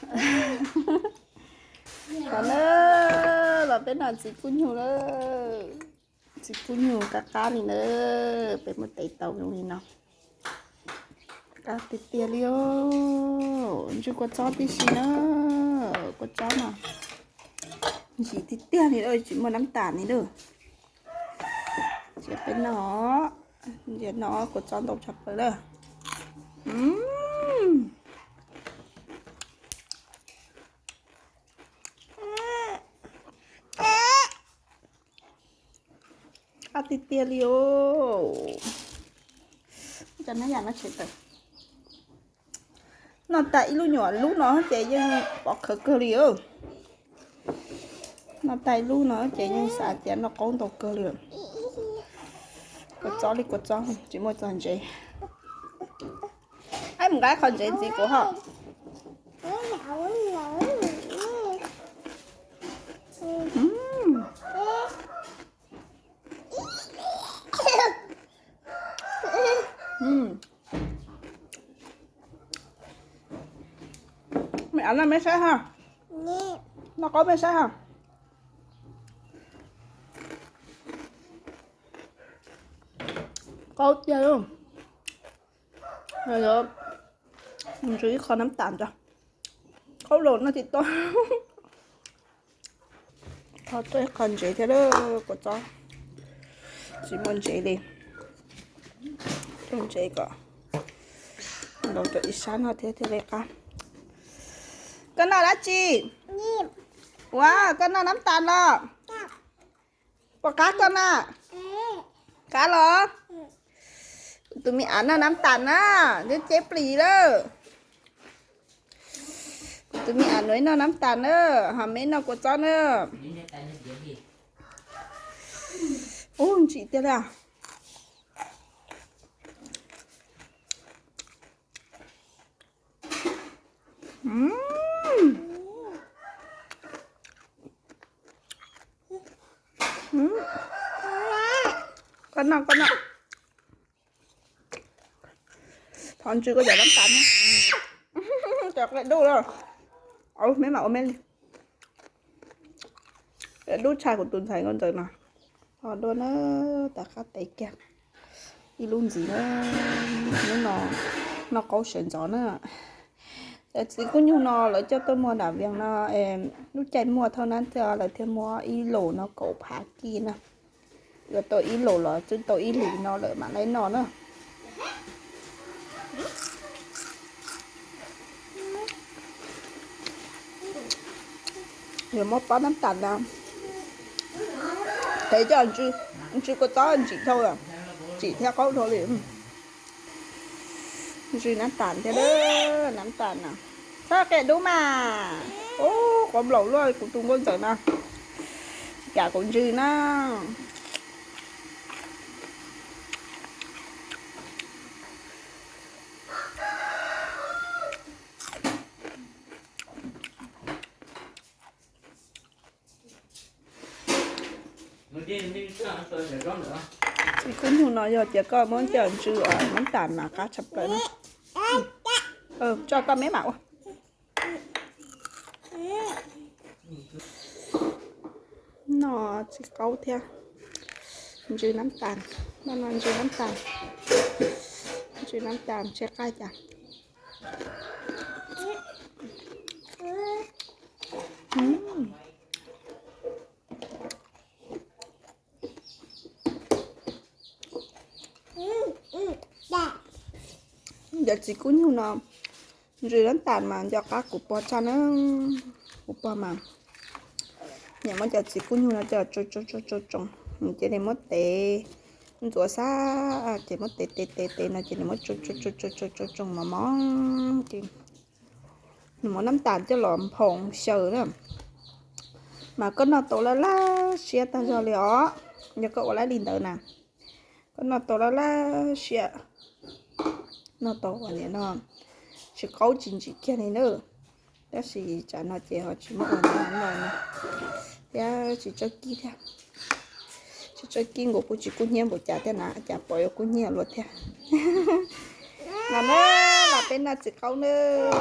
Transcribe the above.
Los na, los peb noj txiv kub nyuj na. Txiv kub nyuj qab qab li na, peb muab tev tau zoo li no. Qab tiag tiag li os. Ntsw kua txob tib si na, kua txob no ntsim tiag tiag li, tsis muaj nab tas li na. Ntsia peb noj, ntsia noj kua txob ntau tshaj plaws lawm. Qab tiag tiag li os. Cov nab yam no tshem tawm. Noj tag ib lub nyuam lub no ces yeej pov khawv kawg li. Noj tag ib lub no ces yeej xav tias noj qaub ntau kawg li. Kua txob li kua txob, tsis muaj txog ntsev. Mus nqa qhov ntsev ntxiv kuv hos. Me av noj me saib ha. Noj qaub me saib ha. Qaub tiag. Ntsw ib qho nab tas tso. Qaub los noj tsis tau. Tho tuaj ib qho ntsev thiab lawm, kua txob tsis muaj ntsev li. Tuaj ntsev kom ntaus rau ib sab no thiab thiaj li qab. Koj noj dab tsi? Ua, koj noj nab tas los? Puas qab koj na? Qab los? Kuv tus me av noj nab tas na, twb ceb plis lawm. Kuv tus me av nuav noj nab tas na, ho me noj kua txob na. Ub, ntsim tiag li. Koj noj, koj noj. Thov ntsw koj cov nab tas na. Cov qia dub lawm. Me mam ua me li. Qia dub tshaj kuv tus ntxhais nkauj ntxawm no. Ho dua na, tas qab tev kiag ib lub ntxiv na. Hnub no noj qaub sawv ntxov na. Cov txiv kub nyuj no lawv coj tuaj muag nram Vias no, lub caij muaj thauj nab thiaj lawv thiaj muab ib lus no kaum phav kij na. Yuav tau ib lus los twb tau ib lus no lawm mam li noj na. Yuav muab pob nab tas na, tes coj ntsw kua txob ntsim dhau, ntsim thiab qaub dhau li. Ntsw nab tas thiab, nab tas na. Txhob qia dub mas. Ub, quav nplaum luaj kuv tus nkauj ntxawm no. Tsis kam kuv ntsw na. Txiv kub nyuj no yog tias koj muab coj ntsw nab tas mas qab tshaj plaws na. Tso koj me mam ua. Noj txiv qaub thiab ntsw nab tas, noj no ntsw nab tas, ntsw nab tas ntshe qab cas. Cov txiv kub nyuj no ntsw nab tas mas nco qab kuv pog tshaj na, kuv pog mas nyiam muab cov txiv kub nyuj no coj tsoo tsoo tsoo tsoo, cia li muab tev ntxuav xab, ces muab tev tev tev tev no ces nws muab tsoo tsoo tsoo tsoo tsoo mos mos ces nws muab nab tas coj los nphoo xyaw na. Mas koj noj tau laj laj siab tag zog li os, yog koj ua lawv li ntawd na. Koj noj tau laj laj siab, noj tau ua niam no tsis qaub tsis ntsim kiag li na. Tab sis tsam no ces ho tsis muaj ua niam no thiab, tsis tso kib thiab. Tsis tso kib nkaus kuj tsis kub hnyiab npaum cas thiab na, cas pom yuav kub hnyiab luaj thiab. Los na, los peb noj txiv qaub na.